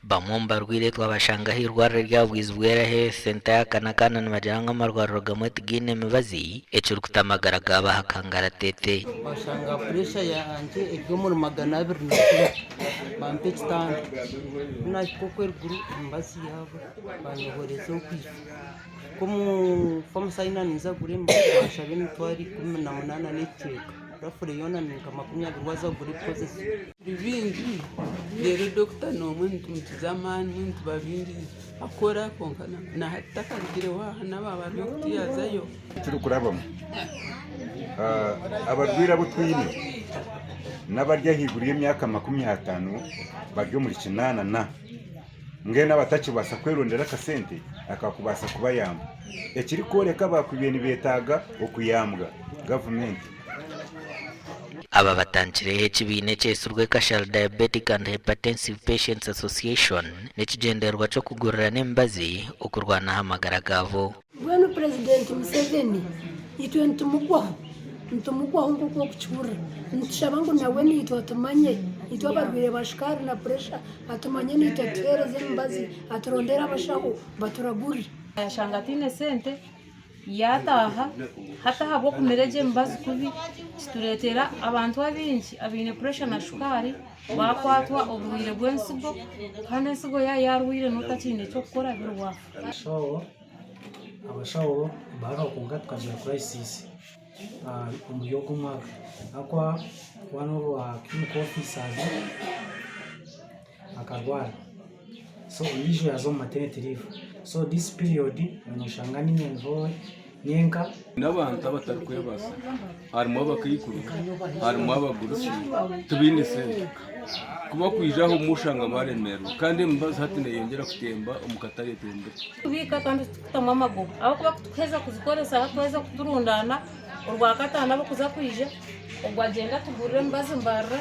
Bamwe omu barwaire twabashanga aha irwariro erya Bwizibwera Health Centre ya Kanakana nibagira ngu amarwariro gamwe tigaine mibazi ekirikuta amagara gaabo aha kangaratete. Bashanga puresha yangye eri omuri 210 bampa ekitanda ku naahika okwo eruguru emibazi yaabura banyohereza okwija kuhika omu famasi ahu naaba ninza kugura emibazi banshaba 18,000 n'ekicweka rafure yoona ni nka 20 waaza kugura ebikozeso. Turi baingi reero dokita n'omwe nitumukiza amaani mbwenu nituba baingi akora kwonka na hati takarugireho aha n'aba bari okutiyazayo. Turikurabamu abarwaire abu twine n'abari ahaiguru y'emyaka 50 bari omuri kinaana na mbwenu abatakibaasa kwerondera akasente akakubaasa kubayamba ekirikworeka abaakubaire nibeetaaga okuyambwa gavumenti. Aba batandikireho ekibiina ekyetsirwe Kashari Diabetic and Hypertensive Patients Association n'ekigyendererwa ky'okugurirana emibazi okurwana aha magara gaabo. Mbwenu Purezidenti Museveni itwe nitumugwaho, nitumugwaho nk'oku orikukihurira. Nitushaba ngu nawe naitwe atumanye, itwe abarwaire ba shukaari na puresha atumanye naitwe atuheereze emibazi, aturondere abashaho baturagurire. Yashanga ataine sente yaataaha hati ahabw'okumira egyo emibazi kubi kitureetera abantu abaingi abaine puresha na shukaari baakwatwa oburwaire bw'ensigo kandi ensigo yaaba yaarwaire nooba otakiine ky'okukora biri waafa. Abashaho bariho kwonka tukagira kurayisisi omuri ogu omwaka ahabw'okuba one of our clinical officers akarwara so ondiijo yaaza omu maternity leave so this period noshanga niinye ndiho nyenka. N'abantu abatarikwebaasa harimu abakaikuru, harimu abagurusi tibaine sente. Ku bakwija aha obumwe oshanga baremererwa kandi emibazi hati neeyongyera kutemba omu katare etembire. Tubiika kandi tukutamu amagoba ahabw'okuba ku tukuheza kuzikoresa twaheza kuturundaana orwakataano abarikuza kwija ogwo agyenda atugurira emibazi mbarira.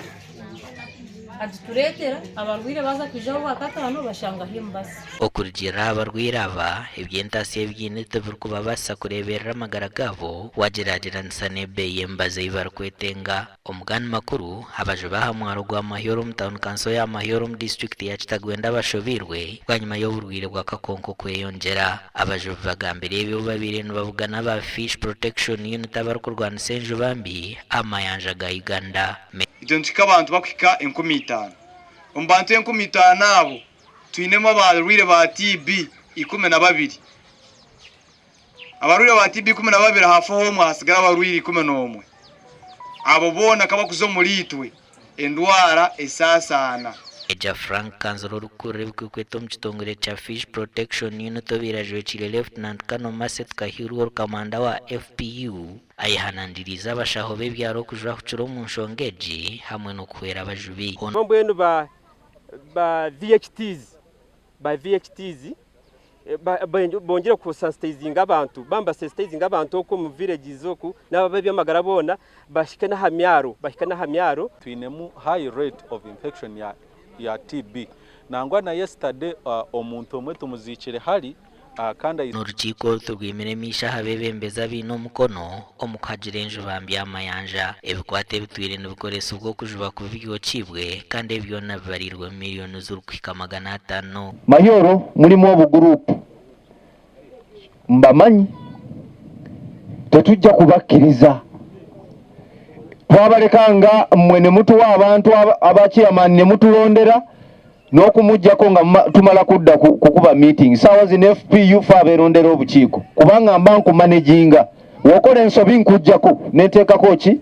Agitureetera, abarwaire baaza kwija aho Orwakataano bashangaho emibazi. Okurugiirira aha barwaire aba, eby'entaasya ebi baine tibirikubabaasisa kureeberera amagara gaabo waagyeragyeranisa n'ebeeyi y'emibazi ei barikwetenga. Omugani makuru, abajubi aha mwaro gwa Mahyoro omu tauni kanso ya Mahyoro omu disiturikiti ya Kitagwenda bashobeirwe bwanyima y'oburwaire bw'akakonko kweyongyera. Abajubi bagambire ebi obu babaire nibabugana aba Fish Protection Unit abarikurwanisa enjuba mbi aha mayanja ga Uganda. Itwe nituhika abantu bakuhika 5,000. Omu bantu 5,000 abo, twinemu abarwaire ba TB 12. Abarwaire ba TB 12 hafaho omwe hasigara abarwaire 11. Abo boona ka bakuza omuri itwe, endwara esaasaana. Major Frank Kanzura orikukurira ebikwekweta omu kitongore kya Fish Protection Unit obaire ajwekiire Lieutenant Colonel Mercy Tukahirwa ori kamanda wa FPU, Ayehanangiriize abashaho b'ebyaro okujwahukira omu nshonga egi hamwe n'okuhwera abajubi. Bo mbwenu ba ba VHTs ba VHTs bongyere ku sensitizinga abantu baaba nibasensitizinga abantu okwo omu villages oku n'abebyamagara boona bahike n'aha myaro bahike n'aha myaro. Twinemu high rate of infection ya ya TB nangwa na yesterday omuntu omwe tumuziikire hari kandi aine. N'orukiiko oru turwimire amaisho aha beebembezi abaine omukono omu kuhagira enjuba mbi aha mayanja. Ebikwato ebitwire nibikoresibwa okujuba kubi byokiibwe kandi ebi byona bibariirwe omu miriyoni zirikuhika 500. Mahyoro mulimu obuguruupu mbamanyi tetujja kubakkiriza twabaleka nga mmwe ne mutuwa abantu aba chairman ne mutulondera n'okumuggyako nga tumala kudda kukuba meeting saawa zino FPU fe abeerondera obukiiko kubanga mba nkumanaginga w'okola ensobi nkuggyako nenteekako ki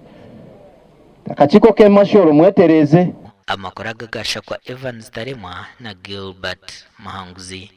akakiiko k'e Mashyoro mwetereeze. Amakuru aga gashakwa Evans Taremwa na Gilbert Muhanguzi.